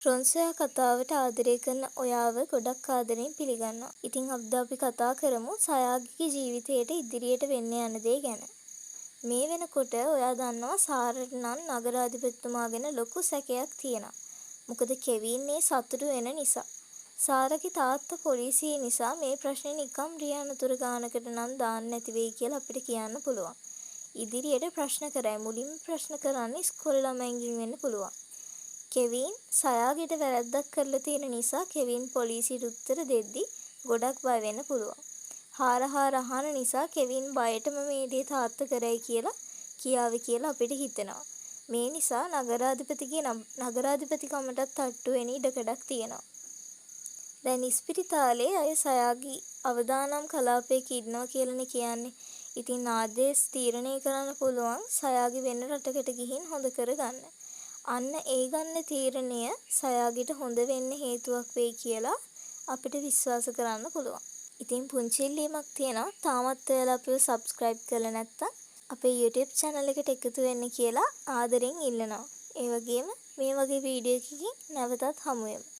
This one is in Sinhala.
රොන්සොයා කතාවට ආදරය කරන ඔයාව ගොඩක් ආදරෙන් පිළිගන්නවා. ඉතින් අද අපි කතා කරමු සයාගිගේ ජීවිතේට ඉදිරියට වෙන්න යන දේ ගැන. මේ වෙනකොට ඔයා දන්නවා සාරට නම් නගරාධිපතිතුමා ගැන ලොකු සැකයක් තියෙනවා. මොකද කෙවින් ඒ සතුටු වෙන නිසා. සාරගේ තාත්තා පොලිසිය නිසා මේ ප්‍රශ්නේ නිකම් රිය අනතුරු ගානකට නම් දාන්න නැති වෙයි කියලා අපිට කියන්න පුළුවන්. ඉදිරියට ප්‍රශ්න කරයි. මුලින්ම ප්‍රශ්න කරන්නේ ඉස්කෝලේ ළමයින්ගෙන් වෙන්න පුළුවන්. කෙවින් සයාගෙට වැරැද්දක් කරලා තියෙන නිසා කෙවින් පොලිසියට උත්තර දෙද්දි ගොඩක් බය වෙන්න පුළුවන්. හාර හාර අහන නිසා කෙවින් බයටම මේ දේ තාත්තා කරයි කියලා කියාවි කියලා අපිට හිතෙනවා. මේ නිසා නගරාධිපතිගේ නගරාධිපතිකමටත් තට්ටු වෙන ඉඩකඩක් තියෙනවා. දැන් ඉස්පිරිතාලේ අය සයාගි අවදානම් කලාපයක ඉන්නවා කියලානේ කියන්නේ. ඉතින් ආදේශ් තීරණය කරන්න පුළුවන් සයාගි වෙන රටකට ගිහින් හොඳ කරගන්න. අන්න ඒ ගන්න තීරණය සයාගිට හොඳ වෙන්න හේතුවක් වෙයි කියලා අපිට විශ්වාස කරන්න පුළුවන්. ඉතින් පුංචි ඉල්ලීමක් තියෙනවා. තාමත් ඔයාලා අපිව සබ්ස්ක්‍රයිබ් කරලා නැත්නම් අපේ YouTube channel එකට එකතු වෙන්න කියලා ආදරෙන් ඉල්ලනවා. ඒ වගේම මේ වගේ වීඩියෝ එකකින් නැවතත් හමු වෙමු.